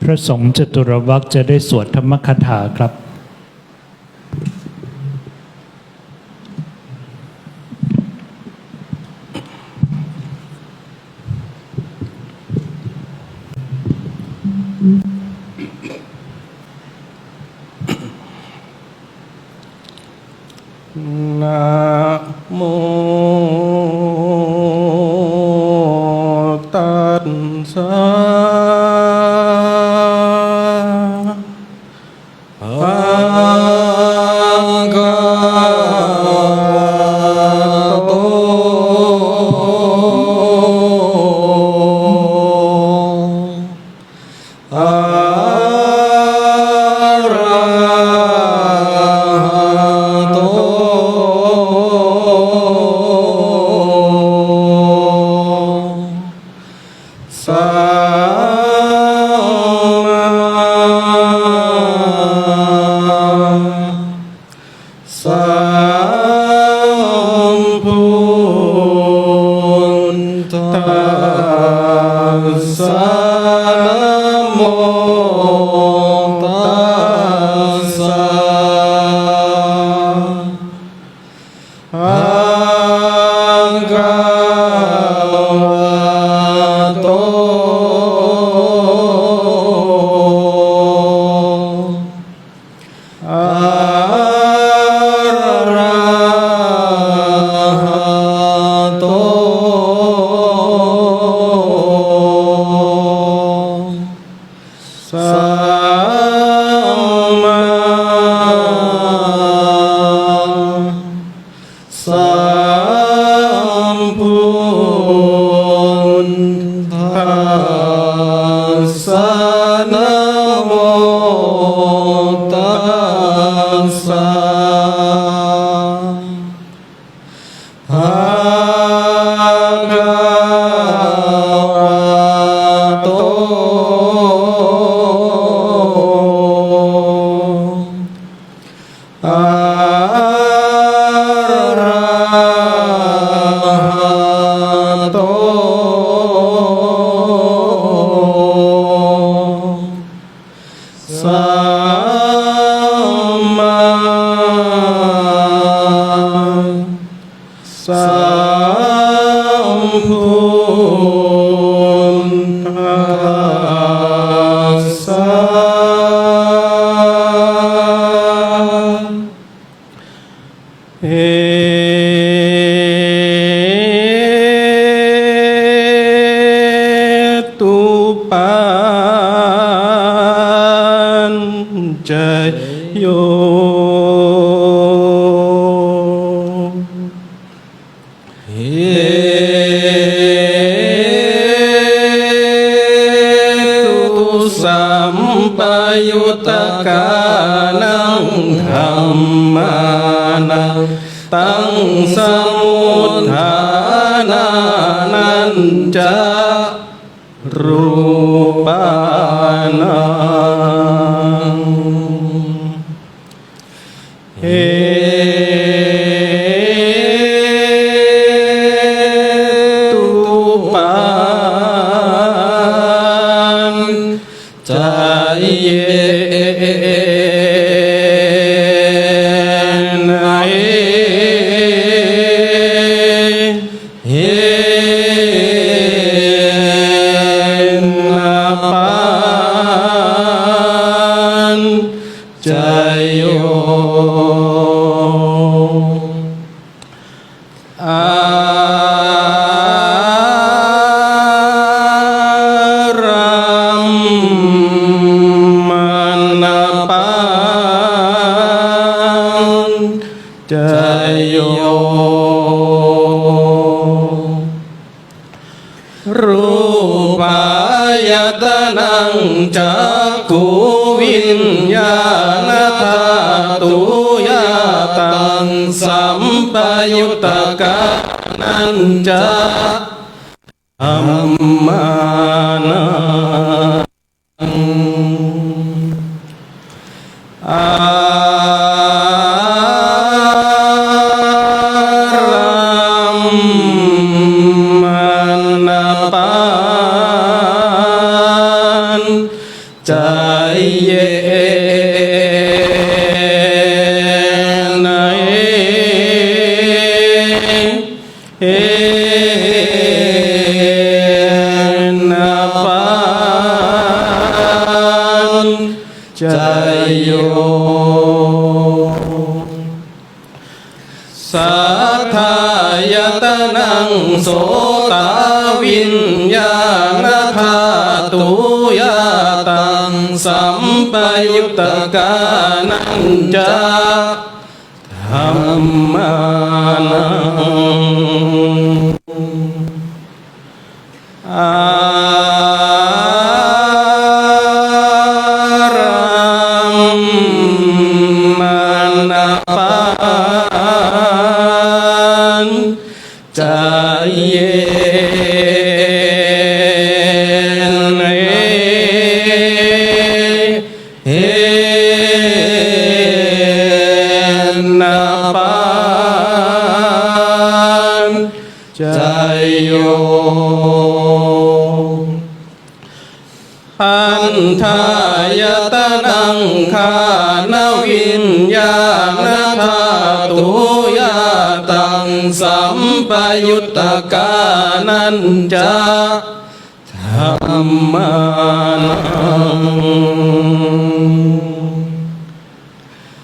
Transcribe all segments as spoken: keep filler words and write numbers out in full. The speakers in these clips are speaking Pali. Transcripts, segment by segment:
พระสงฆ์จตุรวรรคจะได้สวดธรรมคาถาครับ Namo tassa bhagavato arahato sammāsambuddhassa. Namo tassa bhagavato arahato sammāsambuddhassa. Namo tassa bhagavato arahato sammāsambuddhassa. Hetupaccayo. Hetusampayuttakānaṃ dhammānaṃ taṃsamudānānañca rūpānaṃ. Hetupaccayena hetupaccayo. Ārammaṇapaccayo. Rūpāyatanaṃ cakkhuviññāṇadhātu, taṃsampayuttakānañca dhammānaṃ ārammaṇapaccayo. sotaviññāṇadhātuyā taṃ sampayuttakānañca dhammānaṃ arammānapaccayena paccayyo. Gandhāyatanaṃ ghānaviññāṇadhātuyā taṃ sampayuttakānañca dhammānaṃ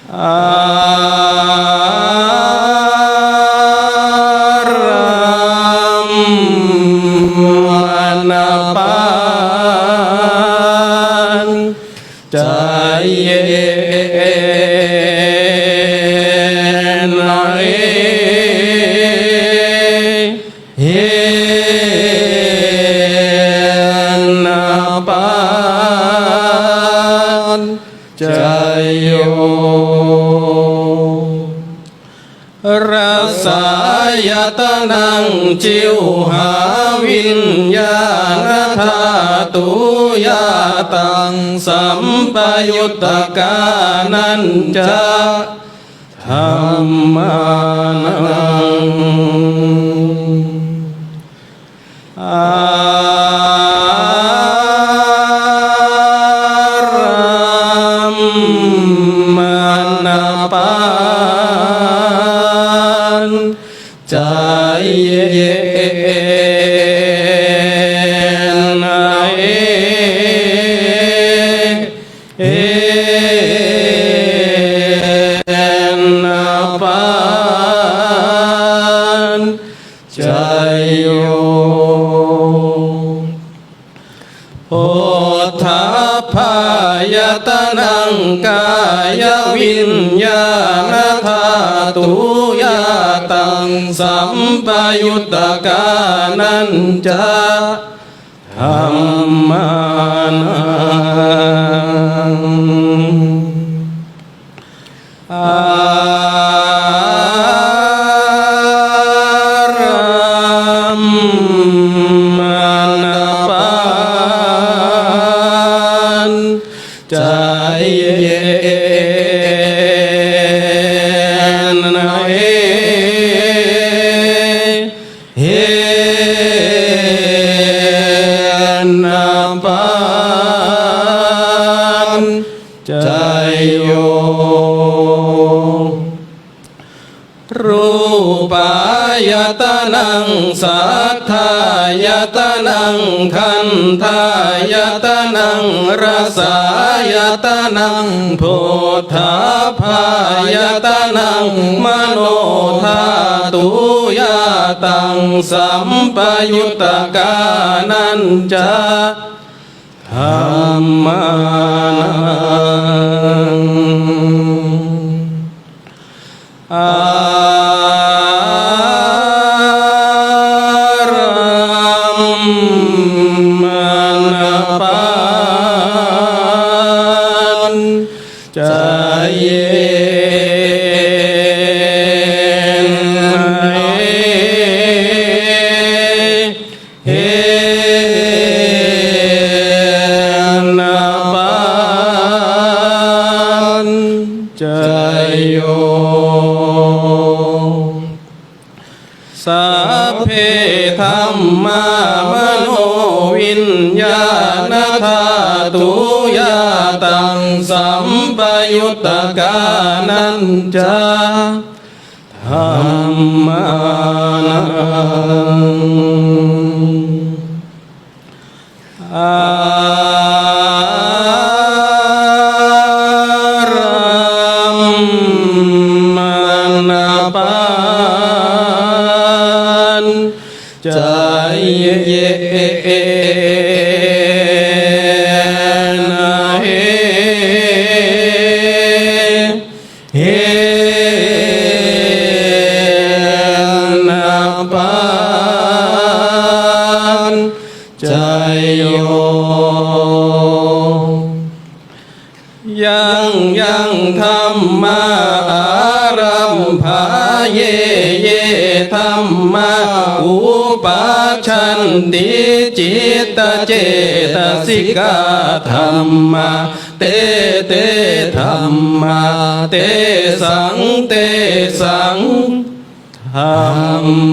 arammānapaccayena paccayyo. Rasāyatanaṃ jivhāviññāṇadhātuyā taṃ sampayuttakānañca dhammānaṃ arammānapaccayena paccayyo. Phoṭṭhabbāyatanaṃ kāyaviññāṇadhātuyā taṃ sampayuttakānañca dhammānaṃ arammānapaccayena paccayyo. Rūpāyatanaṃ saddāyatanaṃ gandhāyatanaṃ rasāyatanaṃ phoṭṭhabbāyatanaṃ manodhātuyā taṃ sampayuttakānañca dhammānaṃ arammānapaccayena paccayyo. Sabbe dhammā manoviññāṇadhātuyā taṃ sampayuttakānañca dhammānaṃ arammānapaccayena Hena pañcayo. Yaṃ yaṃ dhammā ārambhā, ye ye dhammā uppajjanti, cittacetasikā dhammā, te te dhammā, tesaṃ tesaṃ dhammānaṃ.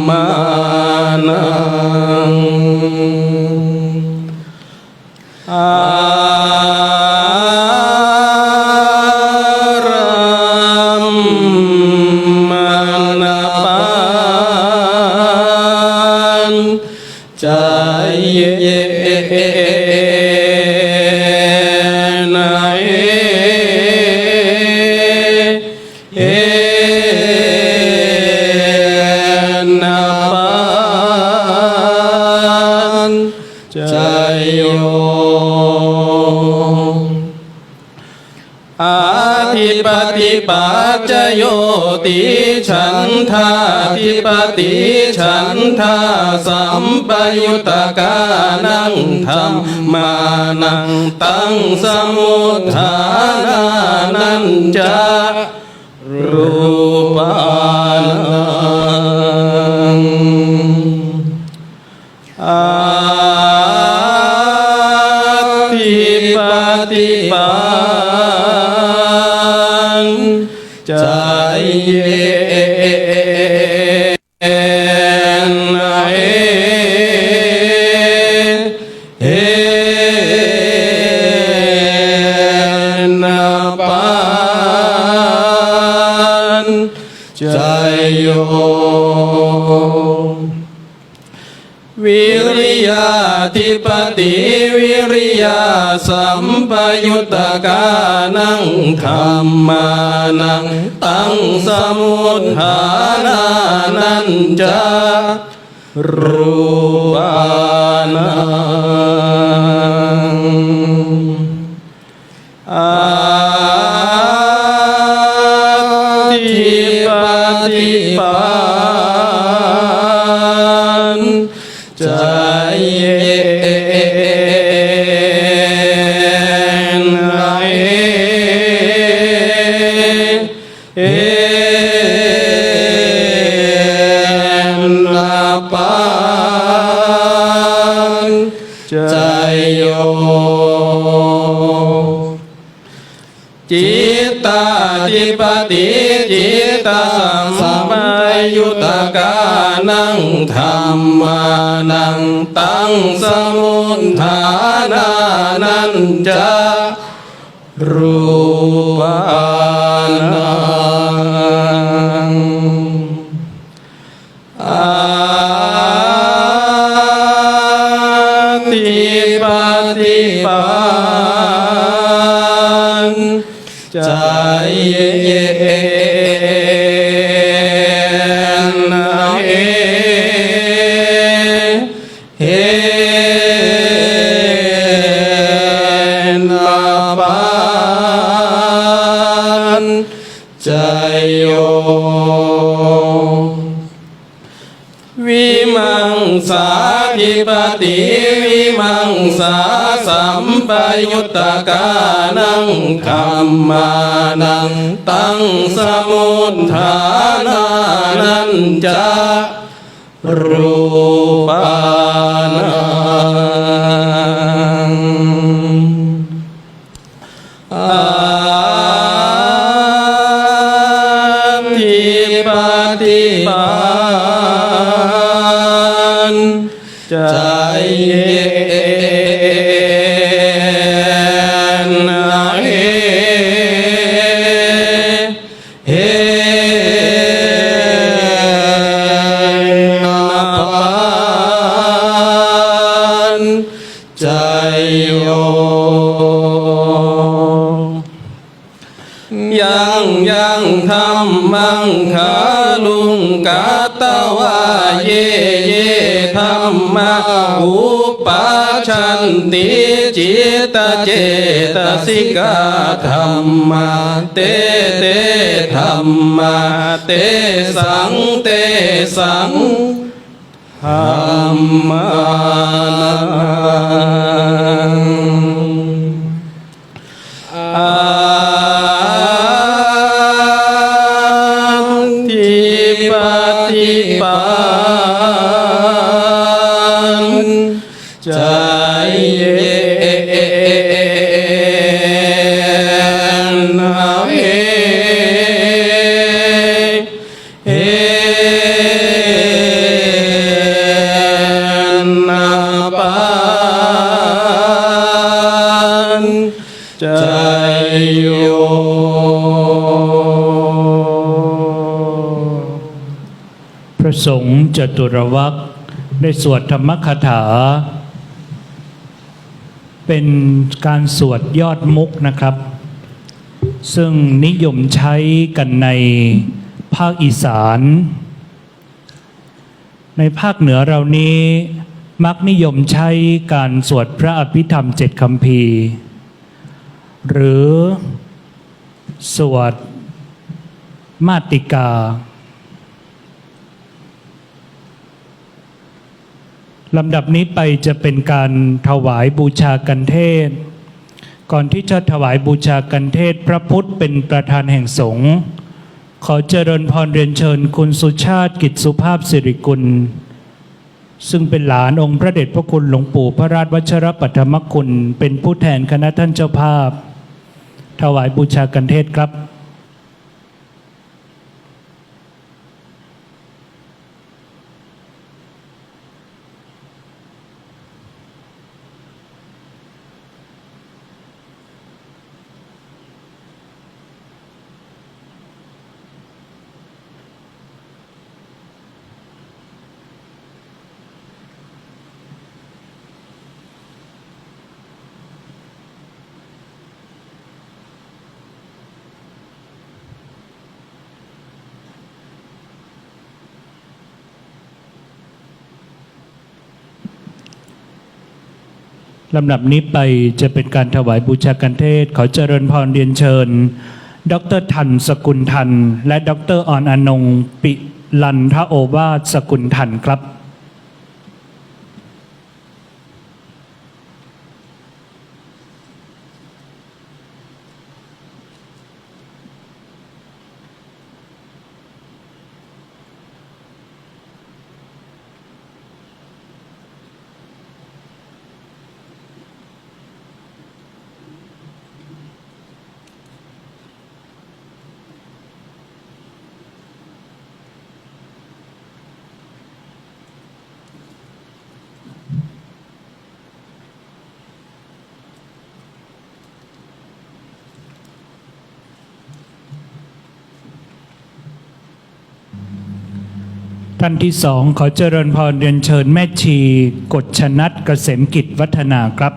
Ārammaṇapañ cayena, hena pañcayo. Ādhipati paccayoti, chandādhipati chandāsampayuttakānaṃ dhammānaṃ taṃ samutthānānañca rūpānaṃ. Ādhipati paccayena, hena pañcayo. Vīriyādhipati vīriyasampayuttakānaṃ dhammānaṃ taṃ samutthānānañca rūpānaṃ. Ādhipati paccayena, hena pañcayo. Cittādhipati cittasampayuttakānaṃ dhammānaṃ taṃ samutthānānañca rūpānaṃ. Ādhipati paccayena, hena pañcayo. Vīmaṃsādhipati vīmaṃsāsampayuttakānaṃ dhammānaṃ taṃ samutthānānañca rūpānaṃ. Ādhipati pañcayena, hena pañcayo. Yaṃ yaṃ dhammaṃ garuṃ katvā, ye ye dhammā uppajjanti, Cittacetasika dhammā, te te dhammā, tesaṃ tesaṃ dhammānaṃ atthipatipāṇiccaพระสงฆ์จตุรวรรคได้สวดธรรมคาถา เป็นการสวดยอดมุขนะครับ ซึ่งนิยมใช้กันในภาคอีสาน ในภาคเหนือเรานี้มักนิยมใช้การสวดพระอภิธรรมเจ็ดคัมภีร์ หรือสวดมาติกา ลำดับนี้ไปจะเป็นการถวายบูชากันเทศน์ ก่อนที่จะถวายบูชากันเทศน์ พระพุทธเป็นประธานแห่งสงฆ์ ขอเจริญพรเรียนเชิญคุณสุชาติ กิจสุภาพสิริกุล ซึ่งเป็นหลานองค์พระเดชพระคุณหลวงปู่พระราชวัชรปัทมคุณ เป็นผู้แทนคณะท่านเจ้าภาพ ถวายบูชากันเทศน์ครับ ลำดับนี้ไปจะเป็นการถวายบูชากันเทศน์ ขอเจริญพรเรียนเชิญ ดอกเตอร์ ทัน สกุลทัน และ ดอกเตอร์ ออนอนงค์ ปิลันทโอวาท สกุลทัน ครับ ท่านที่สอง ขอเจริญพรเรียนเชิญแม่ชี กฤษณัท เกษมกิจวัฒนา ครับ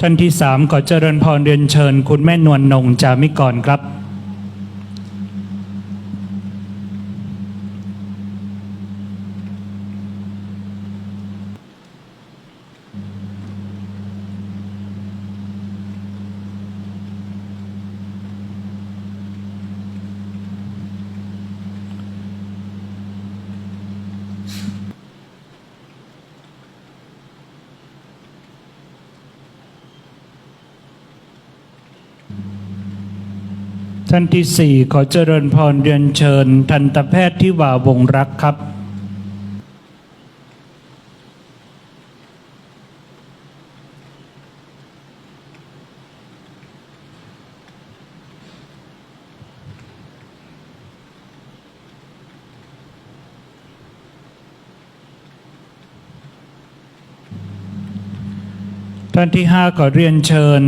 ท่านที่สาม ขอเจริญพรเรียนเชิญคุณแม่นวลนง จามิกร ครับ ท่านที่สี่ ขอเจริญพรเรียนเชิญทันตแพทย์ทิวา วงศ์รัก ครับ ท่านที่ห้า ขอเรียนเชิญ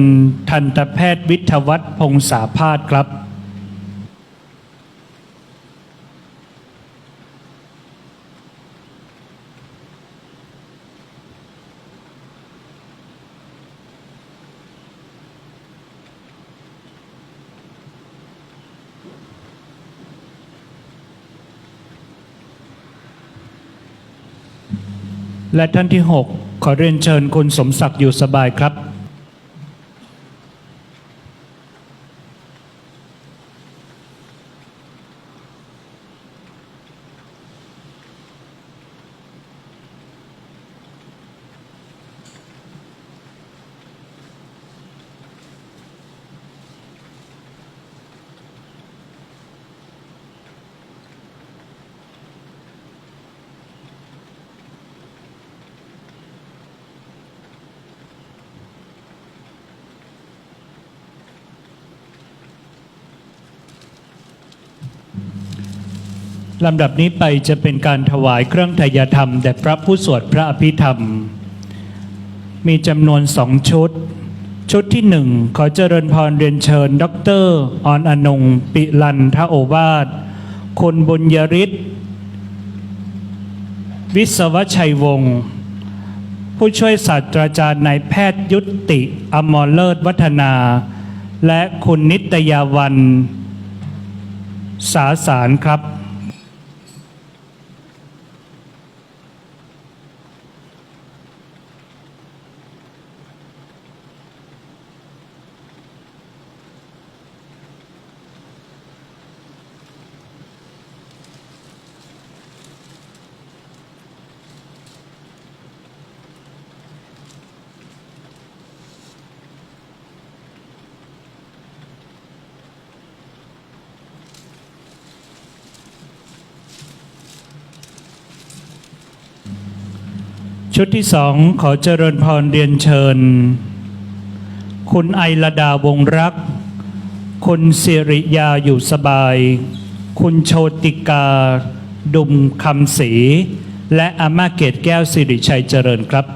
ทันตแพทย์วิทยาวัฒน์ พงษาพาสครับ และท่านที่หก ขอเรียนเชิญคุณสมศักดิ์ อยู่สบายครับ ลำดับนี้ไปจะเป็นการถวายเครื่องไทยธรรมแด่พระผู้สวดพระอภิธรรม มีจำนวนสองชุด ชุดที่หนึ่ง ขอเจริญพรเรียนเชิญ ดอกเตอร์ ออนอนงค์ ปิลันทโอวาท คุณบุญยฤทธิ์ วิศวชัยวงศ์ ผู้ช่วยศาสตราจารย์นายแพทย์ยุติ อมรเลิศวัฒนา และคุณนิตยาวัลย์ สาสารครับ ชุดที่สอง ขอเจริญพรเรียนเชิญ คุณไอลดา วงศ์รัก คุณสิริยา อยู่สบาย คุณโชติกา ดุมคำศรี และอาม่าเกตแก้ว สิริชัยเจริญครับ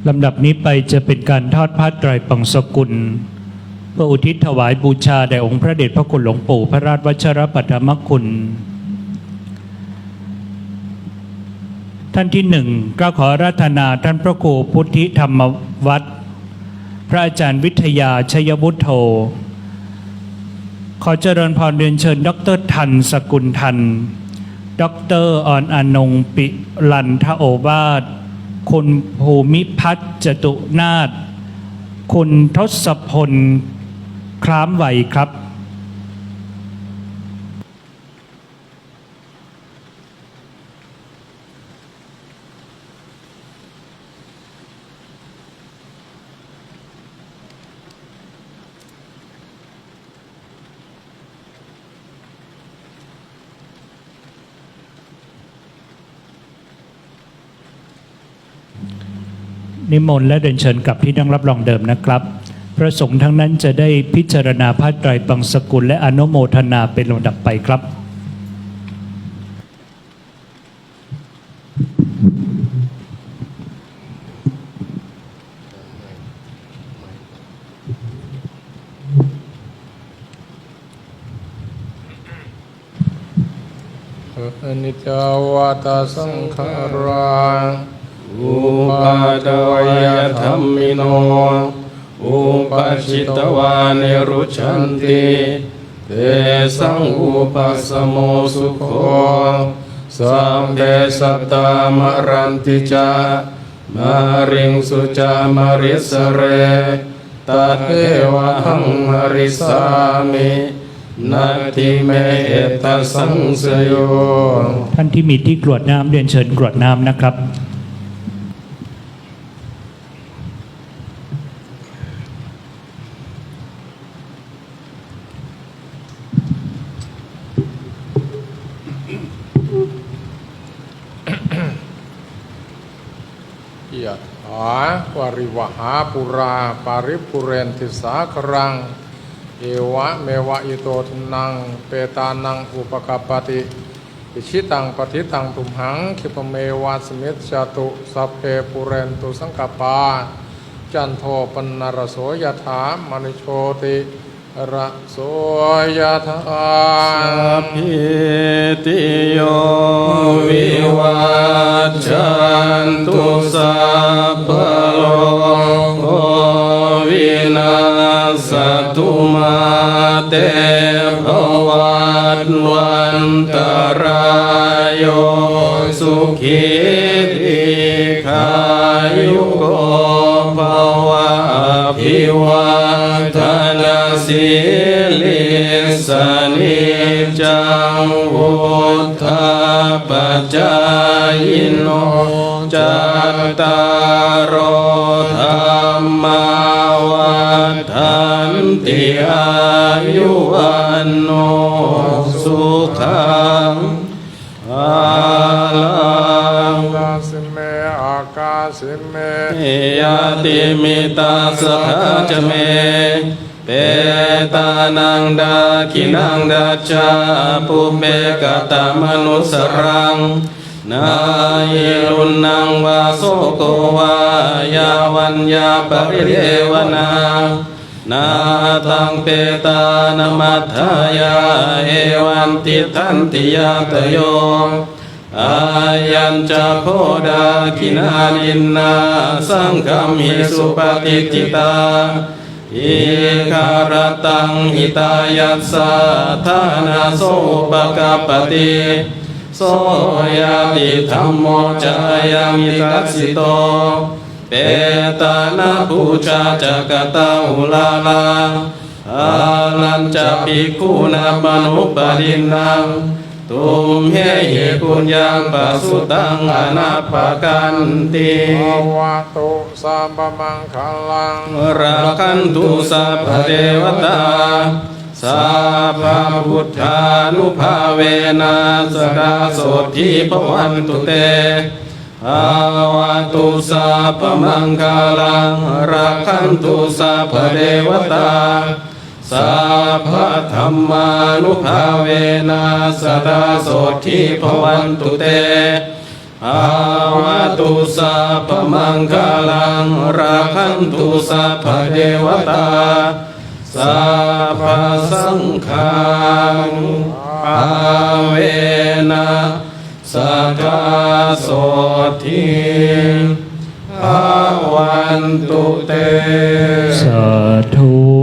ลำดับนี้ไปจะเป็นการทอดผ้าไตรปังสกุล เพื่ออุทิศถวายบูชาแด่องค์พระเดชพระคุณหลวงปู่พระราชวัชรปัทมคุณ ท่านที่หนึ่ง กราบขออาราธนาท่านพระครูพุทธิธรรมวัฒน์ พระอาจารย์วิทยา ชยวุฒโธ ขอเจริญพรเรียนเชิญ ดอกเตอร์ ทัน สกุลทัน ดอกเตอร์ ออนอนงค์ ปิลันทโอวาท คุณภูมิพัฒน์ จตุนาถ คุณทศพล คล้ามไวครับ นิมนต์และเรียนเชิญกลับที่นั่งรับรองเดิมนะครับ พระสงฆ์ทั้งนั้นจะได้พิจารณาผ้าไตรปังสกุลและอนุโมทนาเป็นลำดับไปครับ Aniccā vata saṅkhārā, Uppādavayadhammino, uppajjitvā nirujjhanti, tesaṃ vūpasamo sukho. Sabbe sattā maranti ca, mariṃsu ca marissare, tathevāhaṃ marissāmi, natthi me ettha saṃsayo. ท่านที่มีที่กรวดน้ำเรียนเชิญกรวดน้ำนะครับ Yathā vārivahā pūrā paripūrenti sāgaraṃ, evameva ito dinnaṃ petānaṃ upakappati. Icchitaṃ patthitaṃ tumhaṃ khippameva samijjhatu, sabbe pūrentu saṅkappā, cando paṇṇaraso yathā, maṇi joti raso yathā. Sabbītiyo vivajjantu, sabbarogo vinassatu, mā te bhavatvantarāyo, sukhī dīghāyuko bhava. Abhivādanasīlissa niccaṃ vuḍḍhāpacāyino, cattāro dhammā vaḍḍhanti: āyu vaṇṇo sukhaṃ balaṃ. Dasime akāsime ñātimittā sakhā ca me, petānaṃ dakkhiṇaṃ dajjā, pubbe katamanussaraṃ. Na hi ruṇṇaṃ vā soko vā, yā vaññā paridevanā, na taṃ petānamatthāya, evaṃ tiṭṭhanti ñātayo. Ayañca kho dakkhiṇā dinnā, saṅghamhi supatiṭṭhitā, dīgharattaṃ hitāyassa, ṭhānaso upakappati. So ñātidhammo ca ayaṃ nidassito, petāna pūjā ca katā uḷārā, balañca bhikkhūnamanuppadinnaṃ, tumhehi puññaṃ pasutaṃ anappakanti. Bhavatu sabbamaṅgalaṃ, rakkhantu sabbadevatā, sabbabuddhānubhāvena, sadā sotthī bhavantu te. Bhavatu sabbamaṅgalaṃ, rakkhantu sabbadevatā, sabbadhammānubhāvena, sadā sotthī bhavantu te. Bhavatu sabbamaṅgalaṃ, rakkhantu sabbadevatā, sabbasaṅghānubhāvena, sadā sotthī bhavantu te. Sādhu.